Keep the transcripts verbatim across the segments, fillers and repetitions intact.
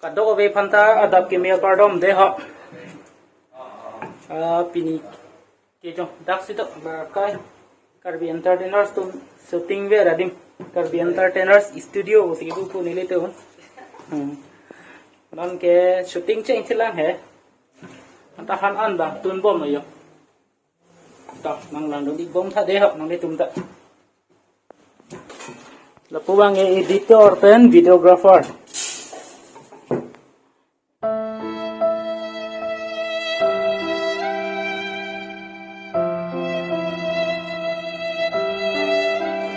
Kadokave aphanta adap kimi akardom dei ho. Ah, pini kejong dak si do lakai Karbi Entertainers atum shooting ver adim, Karbi Entertainers studio pusi kipu pu nelitum. Hmm. Non ke shooting cheng chelang he. Anta han an bang tunbom lo yo. Ta, nanglangdun-ik bom tha dei ho nanglitum ta. Lapu bang e editor pen videographer.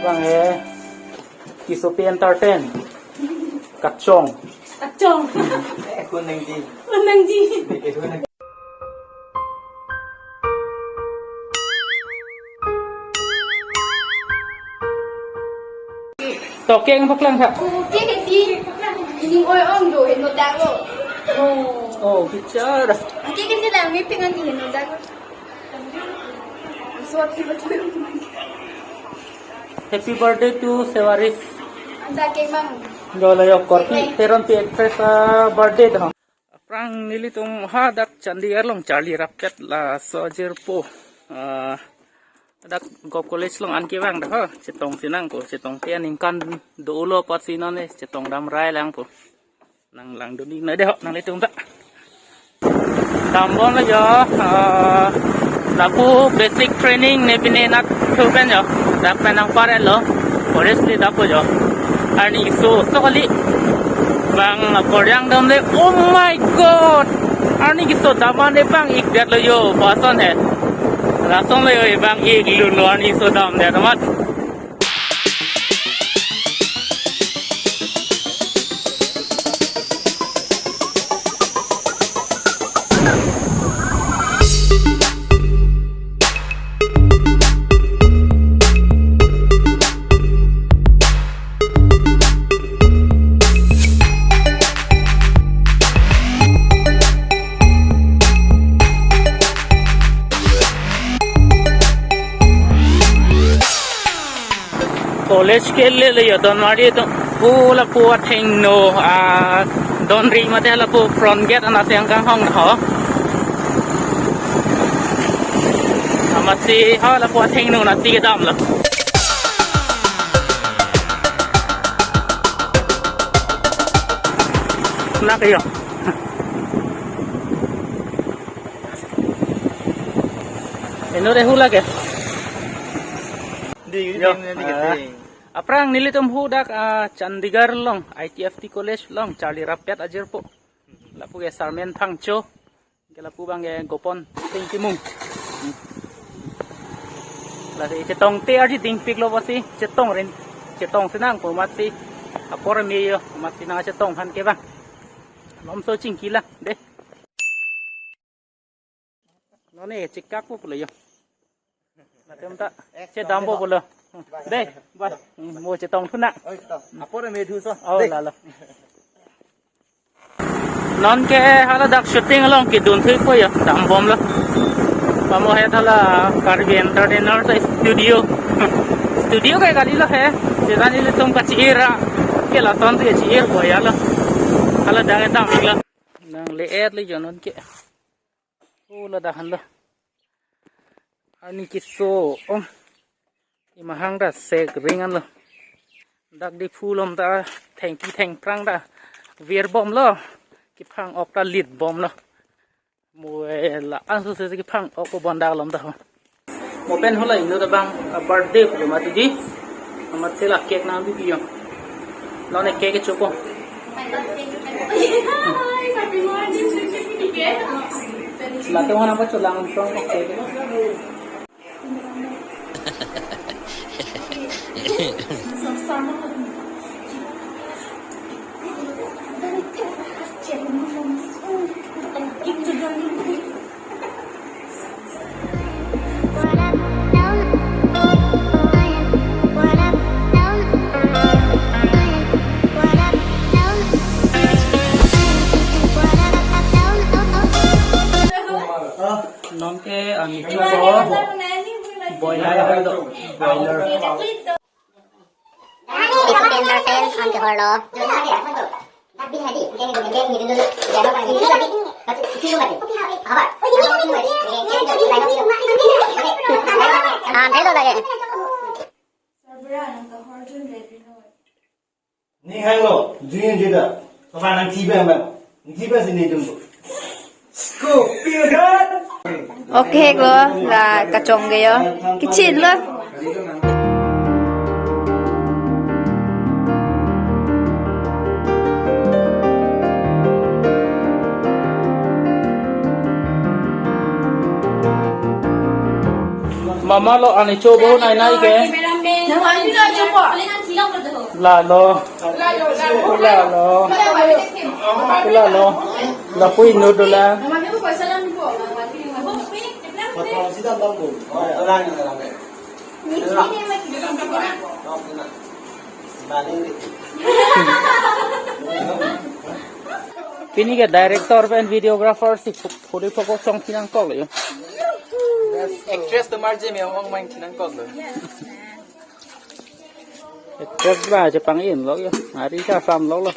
Bang e Kisopi Entertain. Kachong. Kachong. Kunang ji. Kunang ji. Tokeng paklang kha. Oke, heti. Ini oi ong do, heno dang lo. Oh, bichara. Oke, kini lang, mi pingan di heno dang lo. So, happy birthday. Happy birthday to Sewaris. Anta ke mang. Yo la yo Korpi, Teronpi actress, ah, birthday do. Aphrang nelitum hadak Chandigarh along charli rappet laso ajirpo. Ah, dak Govt College along an kevang do ho. Chetong sinang po, chetongte aningkan dolo apotsi non e chetong dam rai lang po. Nanglangdun-ik nang dei ho nanglitum ta. Dambom lo yo, ah, lapu basic training ne pine nat thu pen yo. Dak pen nangpar lo. Forest le dapo yo. Arni keso so kali. Bang koryang dam le. Oh my God. Arni keso dam an ne bang ik det lo yo. Pason he. Lason lo yo bang ik lu lo arni keso dam det amat. College ke le le yo Donmari atum pu lapu athengno, ah, donri mate lapu front gate anat si nangkanghon ho. Amatsi ho lapu athengno anatsi kedam lo. Nak yo. Eno re hula ke? Di, di, Yo, di, di, ah. di. Aphrang nelitum hadak, ah, Chandigarh along, I T F T College along, charli rappet ajirpo. Lapu ke Sarmen Phangcho, ke lapu bang ke Gopon Sing Timung. Hmm. Lasi chetongte ardi dingpik lo pusi, chetong rin, chetong sinang po amatsi, apor me yo, amatsi nangchetong aphan ke bang. Nomso chingki lang, dei. Non e chikak po pulo yo. Latum ta. Eh, che dam po pulo. Dei, bye. Hmm, mo chetong thu nang. Oi, to. Apor me thu so. Oh, Dei. la la. Non ke hala dak shooting along kedun thu po yo, dambom lo. Pamo he thala Karbi Entertainers studio. Studio ke kali lo he. Sedan ilitum kachi-ir ra. Ke lason si kachi-ir po ya lo. Hala dak dam lo. Nangle-et lo yo non ke. Oh, ladak han lo. Arni keso, oh. Imahang ta sek ring an lo. Dak Diphu along ta thengpi thengphrang ta virbom lo. Kephang ok ta litbom lo. Mo e la-an so se kephang ok po bondak along ta ho. Mo pen hala inut abang, ah, birthday pulo mati di. Amatsi la cake nangbipi yo. Non e cake chopo. Latum hana pa cholang tong cake. Anke, ah, nicho ko boiler, boiler. Isu tender sen, anke horlo. Ah, hello lagi. Ning hanglo, jun jida. Sofa nangchiba bang. Nangchiba si ne jun bo. Scorpion. Okay lo, la kachongke yo. Kecil lo. Mama lo anicho bo nai nai ke. Lalo. Lalo. Lalo. Lapu inut dola. Pini ke director pen videographer si phu-, phuri phokok chongpi nangkok lo yo. Actress tomar je me ong mang chinangkok lo. Actress ba je pang-in lo yo. Ari ka sam lo lo.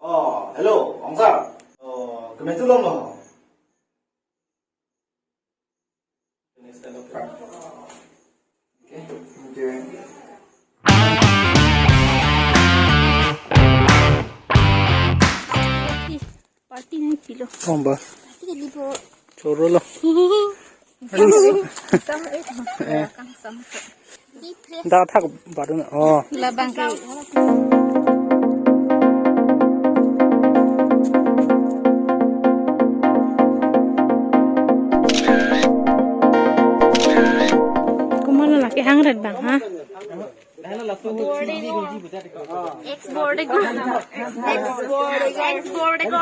Oh, hello, Ongsar. Oh, kemetu lom lo. Okay, okay. Party nangpilo. Oh, ba. Party ke libo. Choro lo. Sam eh. Eh. Kang sam. Di press. Da thak baru na. Oh. Labang ke. Kumana lagi hangret bang, ha? Ex board ko. Ex board ko. Ex board ko.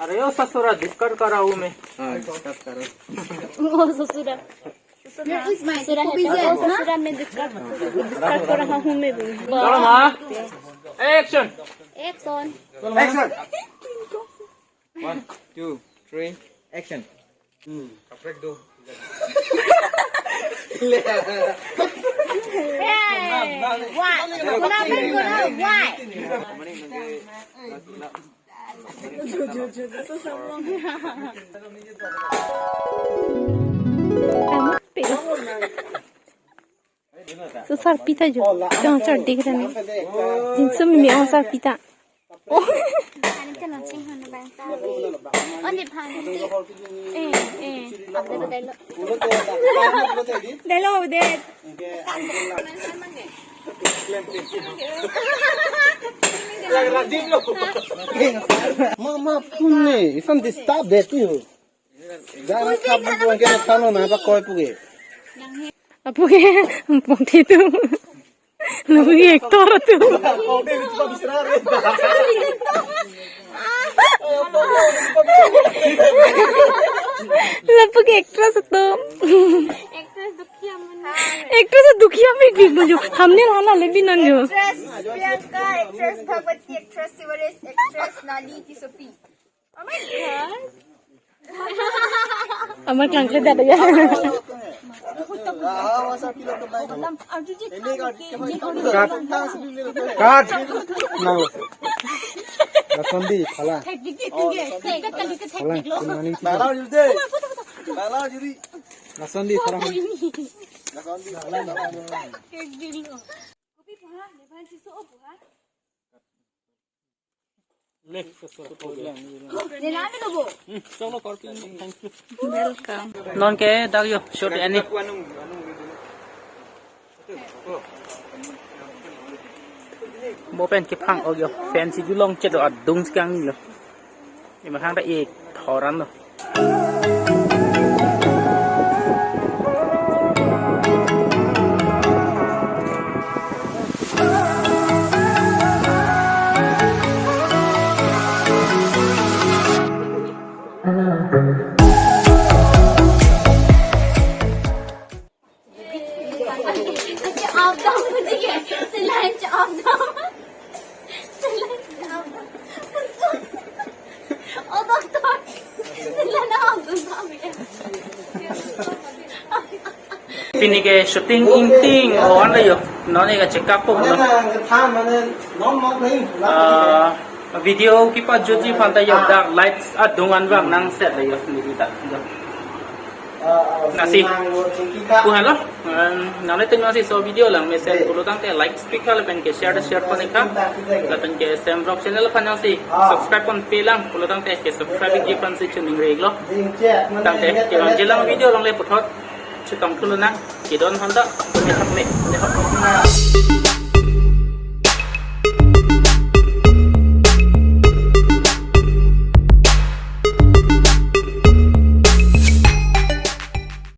अरे ओ ससुरा, डिस्कस करा हूँ मैं। हाँ, डिस्कस करो। ओ ससुरा। ससुरा, ये इस माइक ससुरा को भी है ना? ससुरा में डिस्कस, डिस्कस कर रहा हूँ मैं भी। चलो माँ, action. Action. Action. One, two, three, action. Hmm. Kaprek do. Hey, why? Kenapa kau why? Susar pita jo. Jong char dik rani. Jinsum mi ong sar pita. Oh. Only pan. Eh, eh. Update, update lo. Delo, update. Mama, phone ni, isan disturb de tu. Jangan kabur pulang ke sana na apa koi puge. Apu ke, pon ti tu. Lapu ke actor tu. Lapu ke actress tu. Actress dukhia man. Actress dukhia big big jo. Thumbnail hala le binan jo. Actress Priyanka, actress Bhagwati, actress Sivaresh, actress Nali Tissopi. Oh my God. Amar klangkle dada ya. Cut. Cut. Now. Lason di, thala. Thala, kunani. Lason di, thala. Welcome. Non ke dak yo, shoot ani. Mo pen kephang ok yo, fancy julong chedo adung skang yo. Ima hang da ik thoran lo. Pini ke shooting ingting o-an lo yo. Non ke check up ko, no? Ah, video kepajutji aphan ta yo, dak lights adung an vang nangset lo yo, neli ta. Lasi pu henlo. Nanglitum jongsi laso video langmesen pulo tangte like, subscribe lapen ke share, share pon-ik tha. Lapen ke Semrok channel aphan jongsi subscribe ponpe lang pulo tangte ke subscribe-ik ji aphansi choningri-iklo. Tangte kevangji lang video along le puthot chetong thulonang. Kedon honda, keme thakme.